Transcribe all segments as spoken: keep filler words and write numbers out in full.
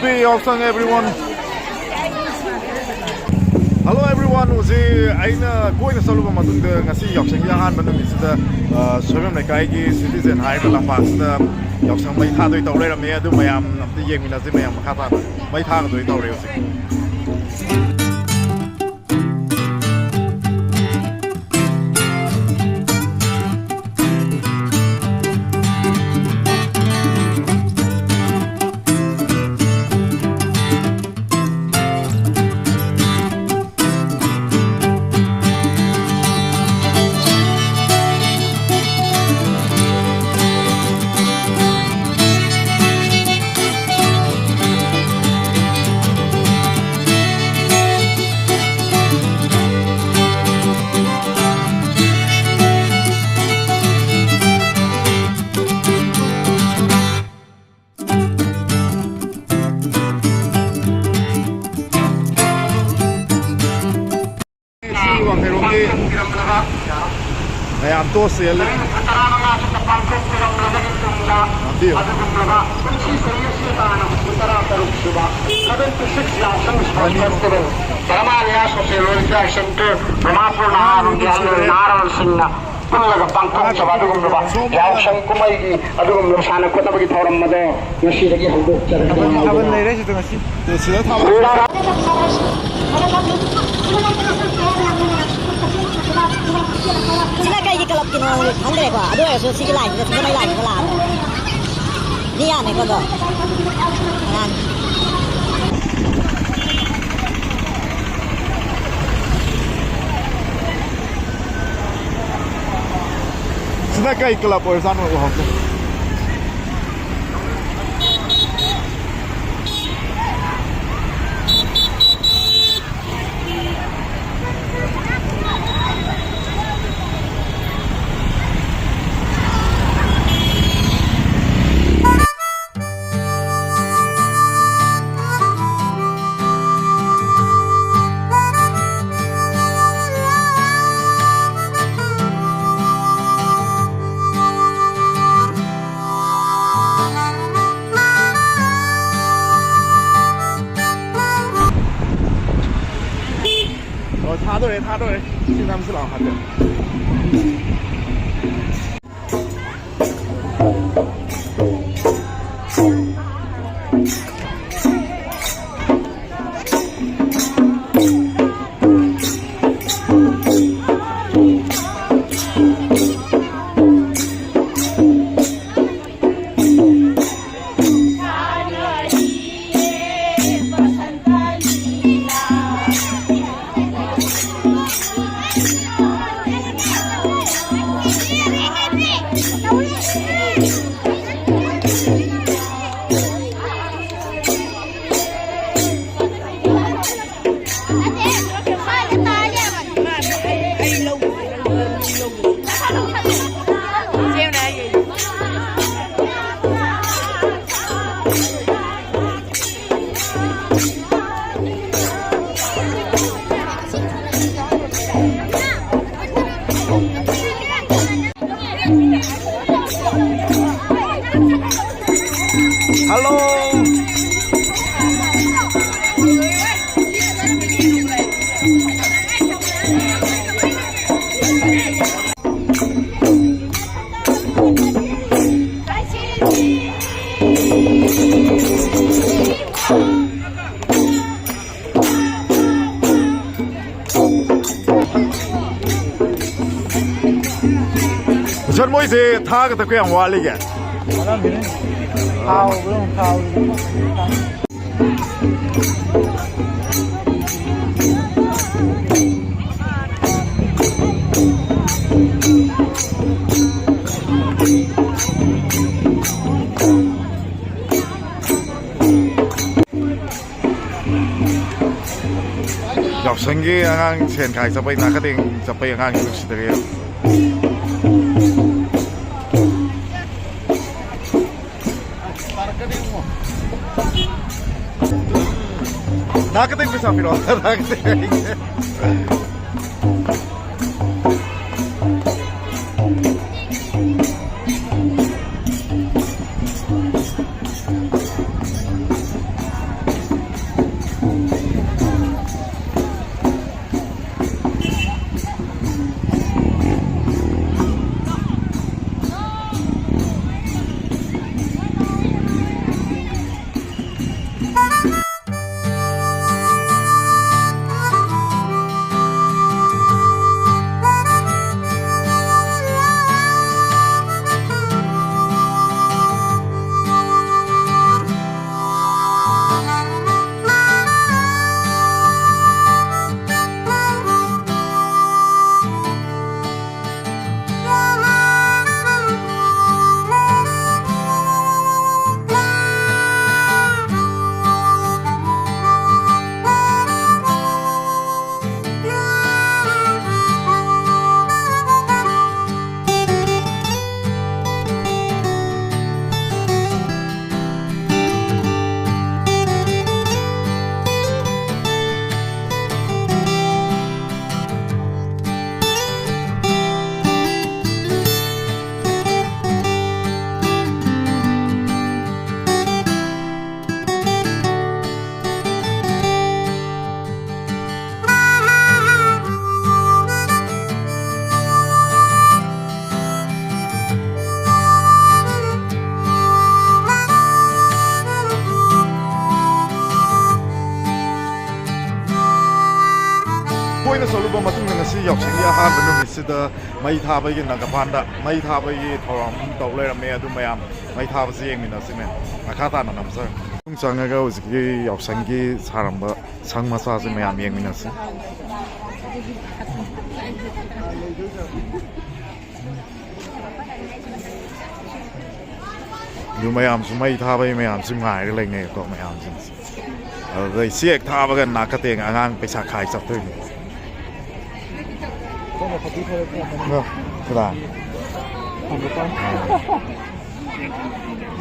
Yaosang everyone. Hello everyone. ꯍꯧꯖꯤꯛ ꯑꯩꯅ ꯀꯣꯏꯅ ꯆꯠꯂꯨꯕ ꯃꯇꯨꯡꯗ ꯉꯁꯤ ꯌꯥꯎꯁꯪꯒꯤ ꯑꯍꯥꯟꯕ ꯅꯨꯃꯤꯠꯁꯤꯗ, ꯑ, ꯁꯣꯏꯕꯝ ꯂꯩꯀꯥꯏꯒꯤ ꯁꯤꯇꯤꯖꯦꯟ ꯍꯥꯏꯔꯤꯕ ꯂꯝꯄꯥꯛꯁꯤꯗ ꯌꯥꯎꯁꯪ ꯃꯩ ꯊꯥꯗꯣꯏ ꯇꯧ ꯂꯩꯔꯝꯃꯦ꯫ ꯑꯗꯨ ꯃꯌꯥꯝ ꯑꯝꯇ ꯌꯦꯡꯃꯤꯟꯅꯁꯤ꯫ ꯃꯌꯥꯝ ꯃꯈꯥ ꯇꯥꯅ ꯃꯩ ꯊꯥꯒꯗꯣꯏ ꯇꯧꯔꯦ ꯍꯧꯖꯤꯛ꯫ ꯁꯤ ꯋꯥꯡꯈꯩꯔꯣꯝꯒꯤ ꯃꯌꯥꯝ ꯇꯣꯁ ꯆꯦꯜꯂꯦ꯫ ꯉꯥꯛꯄꯤꯌꯨ꯫ ꯙꯔꯃꯥꯂꯌꯥ ꯁꯣꯁꯤꯌꯦꯜ ꯋꯦꯜꯐꯤꯌꯔ ꯁꯦꯟꯇꯔ ꯕ꯭ꯔꯍꯃꯄꯨꯔ ꯅꯍꯥꯔꯣꯜꯒꯤ ꯑꯍꯜ ꯅꯍꯥꯔꯣꯜꯁꯤꯡꯅ ꯄꯨꯜꯂꯒ ꯄꯥꯡꯊꯣꯛꯆꯕ ꯑꯗꯨꯒꯨꯝꯂꯕ ꯌꯥꯎꯁꯪ ꯀꯨꯝꯍꯩꯒꯤ ꯑꯗꯨꯒꯨꯝꯂꯕ ꯁꯥꯟꯅ ꯈꯣꯠꯅꯕꯒꯤ ꯊꯧꯔꯝ ꯑꯗꯣ ꯉꯁꯤꯗꯒꯤ ꯍꯧꯗꯣꯛꯆꯔꯛꯄꯅꯤ꯫ ꯊꯥꯕꯜ, ꯊꯥꯕꯜ ꯂꯩꯔꯦ ꯁꯤꯗ ꯉꯁꯤ꯫ ꯁꯤꯗ ꯊꯥꯕꯜ꯫ ꯁꯤꯅ ꯀꯩꯒꯤ ꯀ꯭ꯂꯕꯀꯤꯅꯣ ꯈꯪꯗ꯭ꯔꯦꯀꯣ, ꯑꯗꯨ ꯑꯣꯏꯔꯁꯨ ꯁꯤꯒꯤ ꯂꯥꯏꯟꯁꯤꯗ, ꯁꯤꯡꯖꯃꯩ ꯂꯥꯏꯟꯁꯤꯗ ꯂꯥꯛꯑꯒ ꯃꯤ ꯌꯥꯝꯃꯦꯀꯣ ꯑꯗꯣ꯫ ꯑꯉꯥꯡ꯫ ꯁꯤꯅ ꯀꯩ ꯀ꯭ꯂꯕ ꯑꯣꯏꯔꯖꯥꯠꯅꯣ ꯎꯍꯧꯗꯦ꯫ ꯊꯥꯗꯣꯔꯦ, ꯊꯥꯗꯣꯔꯦ꯫ ꯁꯤ ꯅꯝꯁꯤ ꯂꯥꯛꯑꯣ, ꯍꯥꯏꯐꯦꯠ꯫ Hello. ꯁꯥꯔ, ꯃꯣꯏꯁꯦ ꯊꯥꯒꯗꯕ ꯀꯌꯥꯝ ꯋꯥꯠꯂꯤꯒꯦ? ꯋꯥꯠꯂꯝꯈꯤꯅꯤ꯫ ꯊꯥꯎ, ꯊꯥꯎ꯫ ꯌꯥꯎꯁꯪꯒꯤ ꯑꯉꯥꯡ ꯁꯦꯟ ꯈꯥꯏ ꯆꯠꯄꯩ, ꯅꯥꯀꯗꯦꯡ ꯆꯠꯄꯩ ꯑꯉꯥꯡꯁꯤꯡ ꯎꯁꯤꯗ꯭ꯔꯦ꯫ ꯅꯥꯀꯗꯦꯡ ꯄꯩꯁꯥ ꯄꯤꯔꯛꯑꯣ, ꯅꯥꯀꯗꯦꯡ꯫ ꯑꯩꯅ ꯆꯠꯂꯨꯕ ꯃꯇꯨꯡꯗ ꯉꯁꯤ ꯌꯥꯎꯁꯪꯒꯤ ꯑꯍꯥꯟꯕ ꯅꯨꯃꯤꯠꯁꯤꯗ ꯃꯩ ꯊꯥꯕꯒꯤ, ꯅꯥꯒꯥꯄꯥꯟꯗ ꯃꯩ ꯊꯥꯕꯒꯤ ꯊꯧꯔꯝ ꯑꯃ ꯇꯧ ꯂꯩꯔꯝꯃꯦ꯫ ꯑꯗꯨ ꯃꯌꯥꯝ ꯃꯩ ꯊꯥꯕꯁꯤ ꯌꯦꯡꯃꯤꯟꯅꯁꯤꯅꯦ꯫ ꯃꯈꯥ ꯇꯥꯅ ꯅꯝꯖꯔ ꯃꯅꯨꯡ ꯆꯪꯉꯒ ꯍꯧꯖꯤꯛꯀꯤ ꯌꯥꯎꯁꯪꯒꯤ ꯁꯥꯔꯝꯕ ꯁꯪ ꯃꯆꯥꯁꯦ ꯃꯌꯥꯝ ꯌꯦꯡꯃꯤꯟꯅꯁꯤ꯫ ꯑꯗꯨ ꯃꯌꯥꯝꯁꯨ ꯃꯩ ꯊꯥꯕꯩ ꯃꯌꯥꯝꯁꯨ ꯉꯥꯏꯔꯒ ꯂꯩꯅꯩꯀꯣ ꯃꯌꯥꯝꯁꯤꯡꯁꯦ꯫ ꯑꯗꯨꯗꯩ ꯆꯦꯛ ꯊꯥꯕꯒ ꯅꯥꯀ ꯇꯦꯡ ꯑꯉꯥꯡ ꯄꯩꯁꯥ ꯈꯥꯏ ꯆꯠꯇꯣꯏꯅꯤ꯫ ꯑ, ꯀꯗꯥ?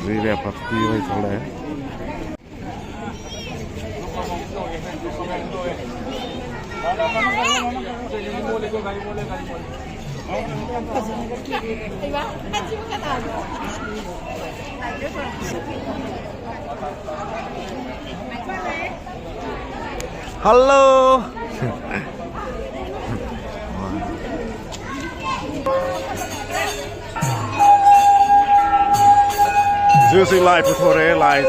ꯖꯤꯔꯦ ꯐꯛꯇꯤ ꯑꯣꯏ ꯊꯣꯛꯂꯛꯑꯦ꯫ Hello. ꯍꯧꯖꯤꯛ ꯍꯧꯖꯤꯛ ꯂꯥꯏ ꯄꯨꯊꯣꯔꯛꯑꯦ, ꯂꯥꯏ꯫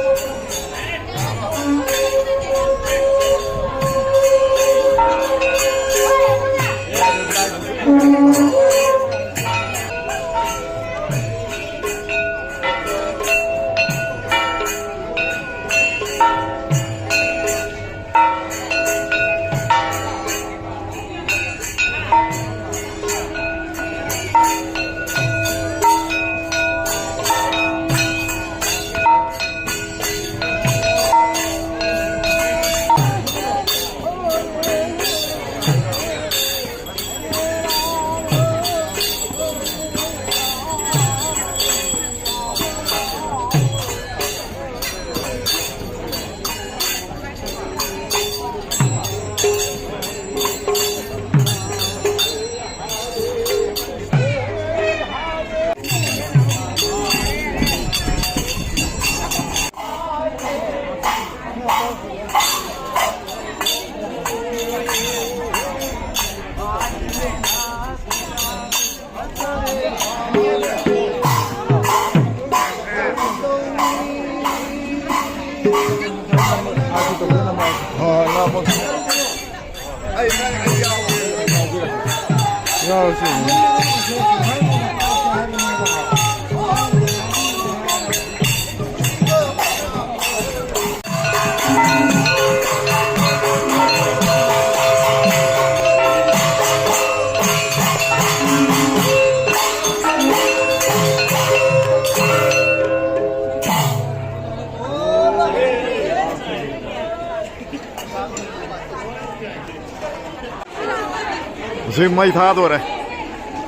ꯍꯧꯖꯤꯛ ꯃꯩ ꯊꯥꯗꯣꯔꯦ꯫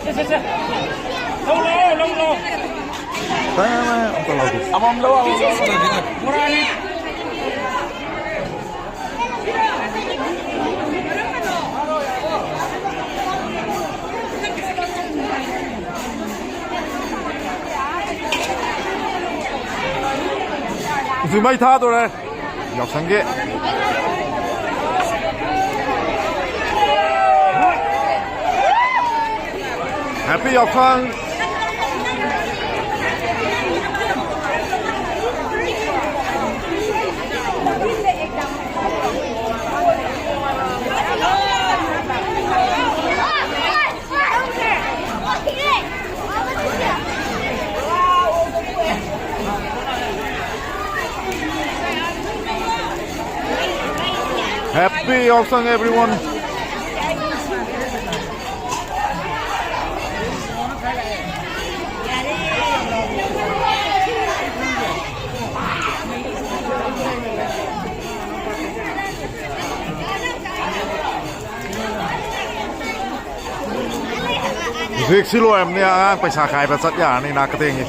ꯁꯦ, ꯁꯦ, ꯁꯦ꯫ ꯂꯧ, ꯂꯧ, ꯂꯧ, ꯂꯧ꯫ ꯇꯥꯏ, ꯑꯝꯇ ꯂꯧꯒꯦ꯫ ꯑꯃꯃꯝ ꯂꯧ, ꯑꯃꯃꯝ ꯂꯧ꯫ ꯕꯣꯔꯥꯅꯤ꯫ ꯍꯧꯖꯤꯛ ꯃꯩ ꯊꯥꯗꯣꯔꯦ꯫ ꯌꯥꯎꯁꯪꯒꯤ꯫ Happy ꯌꯥꯎꯁꯪ! Happy Yaosang, everyone. ꯍꯧꯖꯤꯛ ꯁꯤ ꯂꯣꯏꯔꯕꯅꯤ, ꯑꯉꯥꯡ ꯄꯩꯁꯥ ꯈꯥꯏꯕ ꯆꯠ ꯌꯥꯔꯅꯤ ꯅꯥꯀꯊꯦꯡꯒꯤ꯫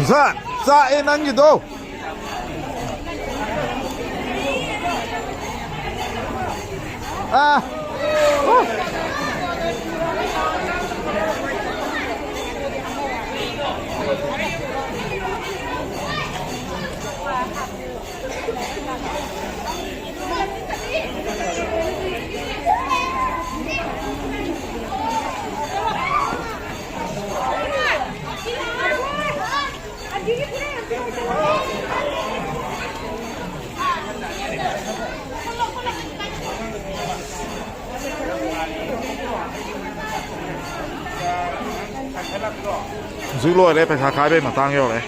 ꯁꯥ ꯆꯥꯛꯑꯦ ꯅꯪꯒꯤꯗꯣ꯫ ꯑꯥ꯫ ꯍꯧꯖꯤꯛ ꯂꯣꯏꯔꯦ, ꯄꯩꯁꯥ ꯈꯥꯏꯕꯩ ꯃꯇꯥꯡ ꯌꯧꯔꯦ꯫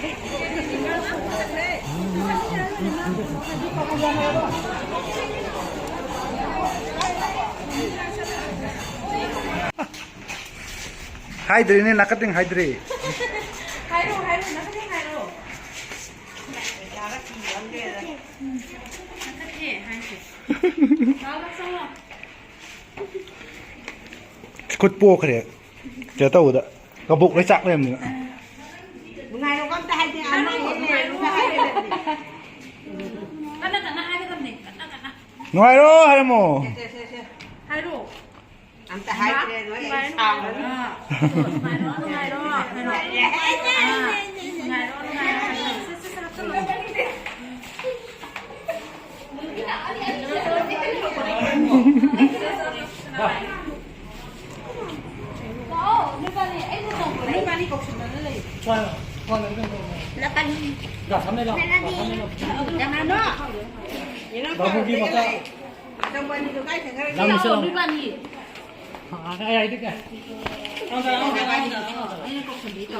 ꯍꯥꯏꯗ꯭ꯔꯤꯅꯦ, ꯅꯥꯀꯠꯇꯤꯡ ꯍꯥꯏꯗ꯭ꯔꯤ꯫ ꯍꯥꯏꯔꯣ, ꯍꯥꯏꯔꯣ, ꯅꯥꯀꯠꯇꯤꯡ ꯍꯥꯏꯔꯣ꯫ ꯅꯥꯀꯠꯇꯦ ꯍꯥꯏꯁꯦ꯫ ꯆꯪꯉꯣ꯫ ꯈꯨꯠ ꯄꯣꯛꯈ꯭ꯔꯦ꯫ ꯀꯩꯅꯣ ꯇꯧꯕꯗ ꯀꯕꯣꯛ ꯂꯣꯏ ꯆꯥꯛ ꯂꯩꯔꯝꯗꯅ꯫ ꯅꯨꯡꯉꯥꯏꯔꯣ ꯑꯝꯇ ꯍꯥꯏꯗꯦ, ꯑꯅꯥ ꯑꯌꯦꯛ ꯂꯩꯔꯝꯅꯤꯅ ꯍꯥꯏꯒꯗꯕꯅꯤ꯫ ꯀꯟꯅ ꯀꯟꯅ ꯍꯥꯏꯒꯗꯕꯅꯤ, ꯀꯟꯅ ꯀꯟꯅ꯫ ꯅꯨꯡꯉꯥꯏꯔꯣ ꯍꯥꯏꯔꯝꯃꯣ꯫ ꯁꯦ, ꯁꯦ, ꯁꯦ, ꯁꯦ꯫ ꯍꯥꯏꯔꯣ꯫ ꯑꯝꯇ ꯍꯥꯏꯗ꯭ꯔꯦ, ꯅꯣꯏ ꯁꯥꯎꯔꯅꯤ꯫ ꯑꯥ꯫ ꯅꯨꯡꯉꯥꯏꯔꯣ, ꯅꯨꯡꯉꯥꯏꯔꯣ꯫ ꯑꯥ꯫ ꯅꯨꯡꯉꯥꯏꯔꯣ, ꯅꯨꯡꯉꯥꯏꯔꯣ꯫ ꯁꯦ, ꯁꯦ, ꯁꯦ, ꯍꯥꯞꯆꯜꯂꯣ꯫ ꯀꯅꯥꯅꯣ? ꯕꯥꯕꯨꯒꯤ ꯃꯆꯥ꯫ ꯂꯥꯛꯑꯣ, ꯅꯣꯏꯕꯥꯅꯤ꯫ ꯑꯩꯅ ꯀꯧꯁꯟꯕꯤꯗꯣ꯫